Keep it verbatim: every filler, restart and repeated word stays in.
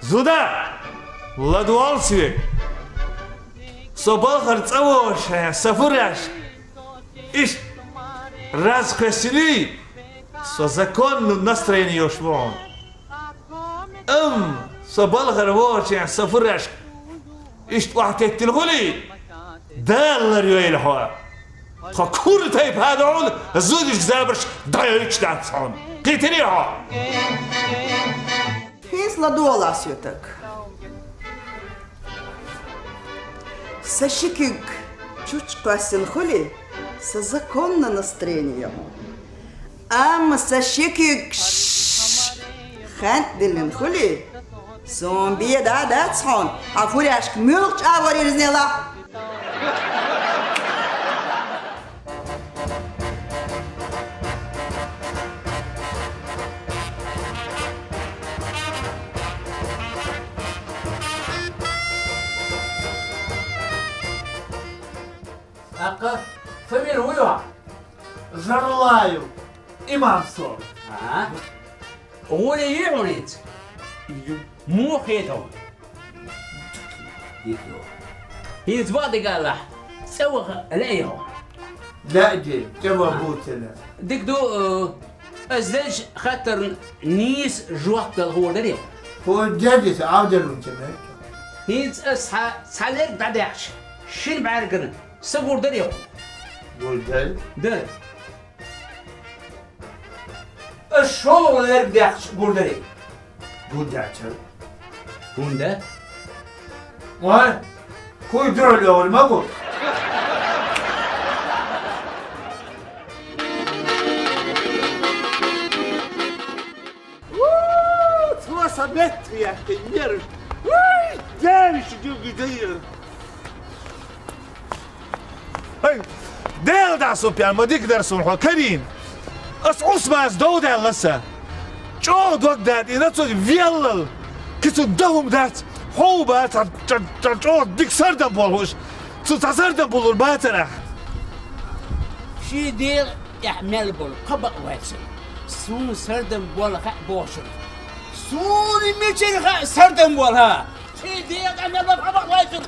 Зуда! Ладувгӏал соьга! Со балхара цӏа вогӏуш хьайн са фуражка иштта раз кхоьссиний, со законно настроение йолуш ву хьуна. Амма со балхара вогӏучехь са фуражка иштта охьатеттина хуьлий, Дала ларйойла хьо. Тхо кура тайпа ду хьуна, зудчуьнга забарш дӏайойтуш дац хьуна. Кхийтирий хьо? ХӀинца ладогӀалахь, соьтаг. Сан ши куьг чучча кхоьссина хуьлий, сан законно настроение йолуш. Амма сан ши куьг хьаьнтӀа диллина хуьлий, суна бен дӀа а дац хьуна, хьан фуражка муьлхачу агӀор ирзинехь. ТӀаккха фамилия хӀун ю хьан? Жарлаев Имам со. А? ГӀоле ю хьуна хӀинца? Ю. Муха хета хьуна? Дика ю. ХӀинца бакъдерг алахь, цӀа ваха лаьий хьуна? Лаьа, де, цӀа ваха бу ца лаьа. Дика ду, э, ас деллачу хаттарна нийса жоп дала хуур дарий хьуна? Хуур деза, Ӏовдалун ца мега. ХӀинца ас цхьа, цхьа лерг дӀадаьккхича, шина бӀаьргана са гур дарий хьуна? Гур дара. Дара. Ас шолгӀа лерг даьккхича гур дарий? Гур дацара. ХӀунда? Вай, кхуй дуьхьал йогӀур ма бу. Ву, цо сан меттах яьккхинера. Вуй, Дала шу дилгида. Ай, Дела дӀа, Супьян, ма дика дара суна хьо карийна. Ас Ӏусманца дов даьлла сан. ЧӀогӀа дог датӀийна цо веллал. Кхин цунна дан хӀума дац, хьо а бац, цхьа, цхьа, цхьа чӀогӀа дика сардам болу хууш. Цу цхьа сардам болур бацара ахь. Шен Делан тӀехь мел болу кхаъ бакъ ваьцна. Суна сардам болла хаьа бохучунна. Суна мичара хаьа сардам болла, хӀа? Шен Делан тӀехь мел болу кхаъ бакъ ваьцна.